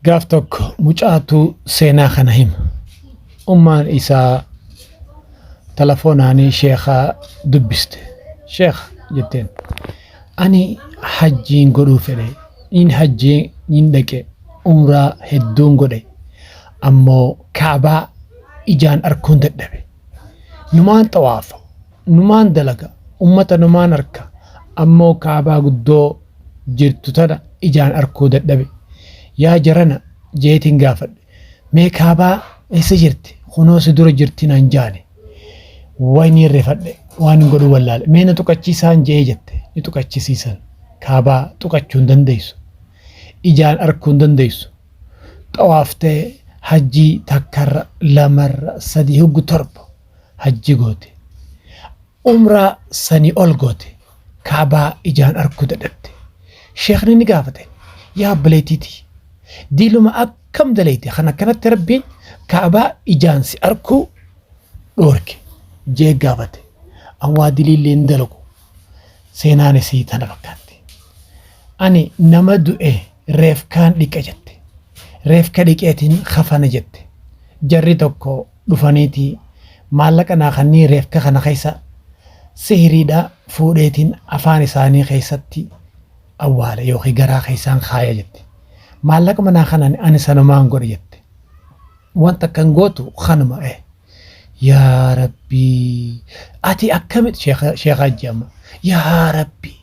Gaaf tokko mucaatu seenaa kana hima. Ummaan isaa talafoonaanii sheekha dubbiste. Sheekha jetteen, ani hajjiin godhuu fedhe, nin hajjii nin dhaqe, umraa hedduun godhe, ammoo kaabaa ijaan arkuun dadhabe. Numaan xawaafa, numaan dalaga, ummata numaan arka, ammoo kaabaa guddoo jirtu tana ijaan arkuu dadhabe. Yaa jarana jeetiin gaafadhe. Mee kaabaa eessa jirti? Kunoo si dura jirti naan jaane. Wayni rifadhe waan hin godhuu wallaale. Mee na tuqachiisaan jee jette. Ni tuqachisiisan. Kaabaa tuqachuu hin dandeessu. Ijaan arkuu hin dandeessu. Xawaaftee hajjii takkarra lamarra sadii huggu torba hajji goote. Umraa sanii ol goote. Ka'baa ijaan arkuu dadhabde. Sheekhni ni gaafate, Yaa obboleettii tiyya, diiluma akkam dalayde kan akkanatti Rabbiin Ka'baa ijaan si arkuu dhoorke? Jee gaafate. An waa diliillee hin dalagu. Seenaan isii tana fakkaatti. Ani nama du'e reefkaan dhiqa jette. Reefka dhiqeetiin kafana jette. Jarri tokko dhufaniiti maallaqa naa kannii reefka kana keessa sihiriidha fuudheetiin afaan isaanii keessatti awwaale yookiin garaa keessaan kaaya jette. Maallaquma naa kanan ani sanumaan godhe jette. Wanta akkan gootu kanuma eh. Yaa Rabbii ati akkamitti sheekha sheekha jedhama. Yaa Rabbii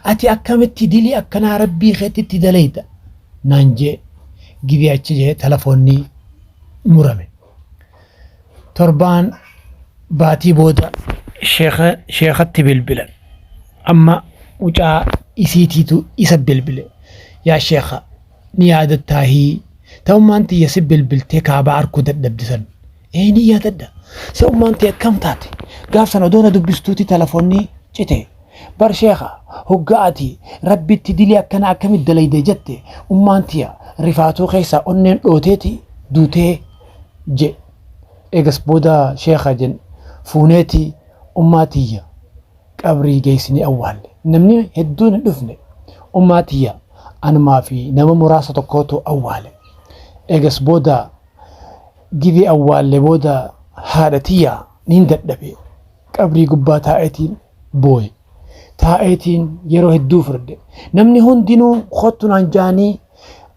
ati akkamitti dilii akkanaa Rabbii keetitti dalayda naan jee gidee achi jee telefoonni murame. Torbaan baatii booda sheekha sheekhatti bilbilan. Amma mucaa isiitiitu isa bilbile. Yaa sheekha ni yaadattaahii ta'ummaan tiyya si bilbiltee kaabaa arkuu dadhabde san. Ee ni yaadadha. Sa ummaan tiyya akkam taate? Gaaf san odoo na dubbistuuti telefoonni cite. Bar sheekha hoggaa ati rabbitti dilii akkana akkamitti dalayde jette ummaan tiya rifaatuu keessaa onneen dhooteeti duutee je. Eegas booda sheekha jen fuuneeti ummaa tiyya qabrii geessinee awwaalle. Namni hedduun hin dhufne. Ummaa tiyya anumaa fi nama muraasa tokkootu awwaale. Eegas booda gidee awwaalle booda haadha tiyya niin dadhabe. Qabrii gubbaa taa'eetiin booye. Taa'eetiin yeroo hedduu fudhadhe. Namni hundinuu kottu naan jaanii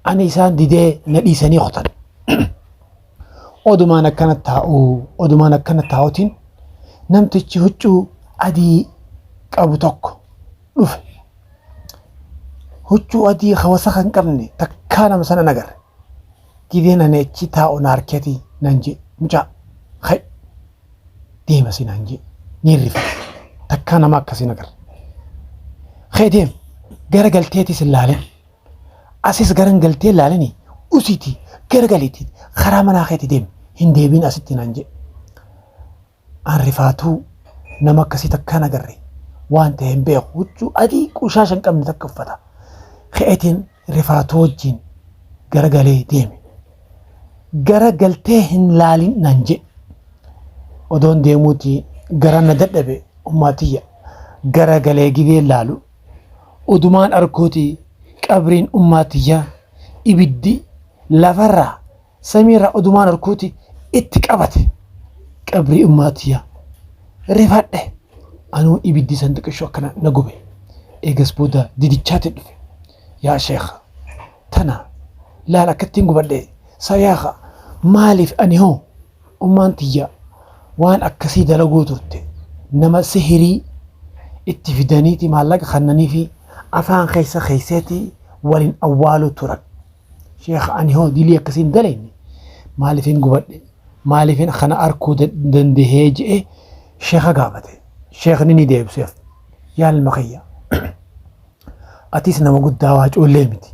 ani isaan didee na dhiisanii kutan. Odumaan akkana taa'u odumaan akkana taa'utiin namtichi huccuu adii qabu tokko dhufe. Huccuu adii hawasa kan qabne takkaa nama sana nagarre. Gideen ani achi taa'u na harkeeti nan jee mucaa hayi deema si naan jee ni rifadhe. Takkaa nama akkasii nagarre. Kee deem gara galteetis hin laalin. Asis garan galtee hin laalini usiiti gara galiiti karaa manaa keeti deemi hin deebiin asitti naan jee. An rifaatuu nama akkasii takkaa hin agarre waan ta'e hin beeku huccuu adii qushaasha hin qabne takka uffata. Ka'eetiin rifaatuu wajjin garagalee deeme. Gara galtee hin laalin naan jedhe. Odoon deemuuti gara na dadhabe ummaa tiyya gara galee gidee laalu odumaan arkuuti qabriin ummaa tiyya ibiddi lafarraa Samiirraa odumaan arkuuti itti qabate qabrii ummaa tiyya rifadhe anuu ibiddi san xiqishoo akkana na gube eegas booda didichaati dhufe yaa sheekha tana laal akkattiin gubadhe sayaaka maaliif ani hoo ummaan tiyya waan akkasii dalaguu turte nama sihirii itti fidaniiti maallaqa kannanii fi afaan keessa keesseeti waliin awwaaluu turan. Sheekh ani hoo dilii akkasii hin dalayne maaliifin gubadhe maaliifin kana arkuu dandahee je'e sheekha gaafate. Sheekhni ni deebiseef yaa ilma kiyya atis nama guddaa waa cuullee miti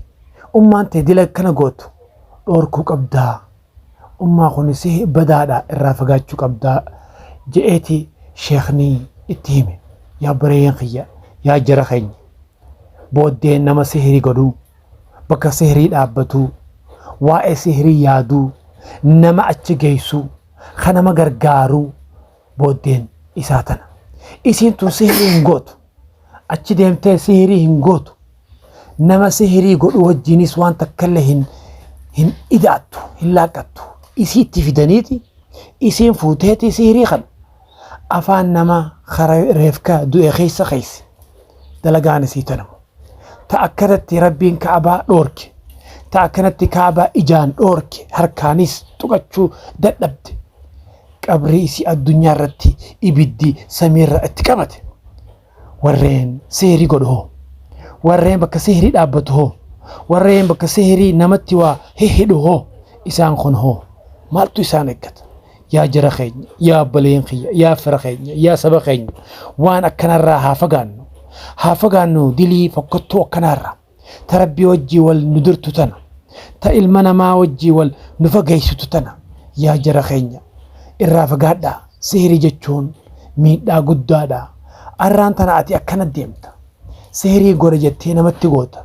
ummaan tee dila akkana gootu dhoorkuu qabdaa ummaa kun si badaadha irraa fagaachuu qabdaa je'eeti sheekhni itti hime yaa bareeyyan kiyya yaa jara keenya booddee nama sihirii godhuu bakka sihrii dhaabbatuu, waa'ee sihrii yaaduu, nama achi geessuu, ka nama gargaaruu booddeen isaa tana. Isiin tun sihrii hin gootu. Achi deemtee sihrii hin gootu. Nama sihrii godhu wajjinis waan takkallee hin Hin ida'attu, hin laaqqattu. Isii itti fidaniiti isiin fuuteeti sihirii kana afaan nama kara reefka du'e keessa keessa dalagaan isii tanamu. Ta akkanatti Rabbiin Ka'abaa dhoorke, ta akkanatti Ka'abaa ijaan dhoorke, harkaanis tuqachuu dadhabde, qabrii isii addunyaa irratti ibiddi samiirra itti qabate. Warreen sihrii godhu hoo? Warreen bakka sihrii dhaabbatu hoo? Warreen bakka sihrii namatti waa hihhidhu hoo? Isaan kun hoo? Maaltu isaan eeggata? Yaa jara keenya, yaa obboleeyyan kiyya, yaa fira keenya, yaa saba keenya, waan akkanarraa haa fagaannu. Haa fagaannu dilii fokkottuu akkanaarraa. Ta Rabbii wajjii wal nu dirtu tana. Ta ilma namaa wajjii wal nu fageessitu tana. Yaa jara keenya, irraa fagaadhaa. Sihrii jechuun miidhaa guddaadha. Arraan tana ati akkana deemta. Sihrii godha jettee namatti goota.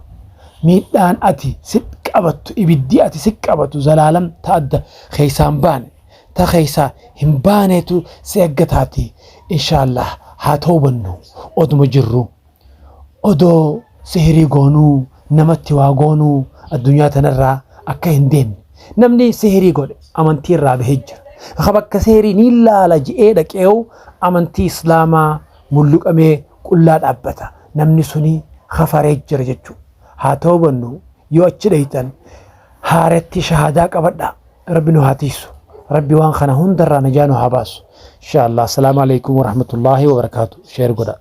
Miidhaan ati si qabattu, ibiddi ati si qabatu zalaalam ta adda keessaa hin baane, ta keessaa hin baaneetu si eeggataati. Inshaallah haa toobannu oduma jirru. Odoo sihrii goonuu, namatti waa goonuu addunyaa tanarraa akka hin deemne. Namni sihrii godhe amantii irraa bahee jira. Ka bakka sihrii ni laala je'ee dhaqeewu amantii Islaamaa mulluqamee qullaa dhaabbata. Namni suni kafaree jira jechuudha. Haa toobannu, yoo achi dhayxan haaretti shahaadaa qabadhaa. Rabbi nu haa tiisu. Rabbi waan kana hundarraa najaa nu haa baasu. Insha Allah. Assalaamu alaikum warahmatullaahi wabarakaatu. Share godha.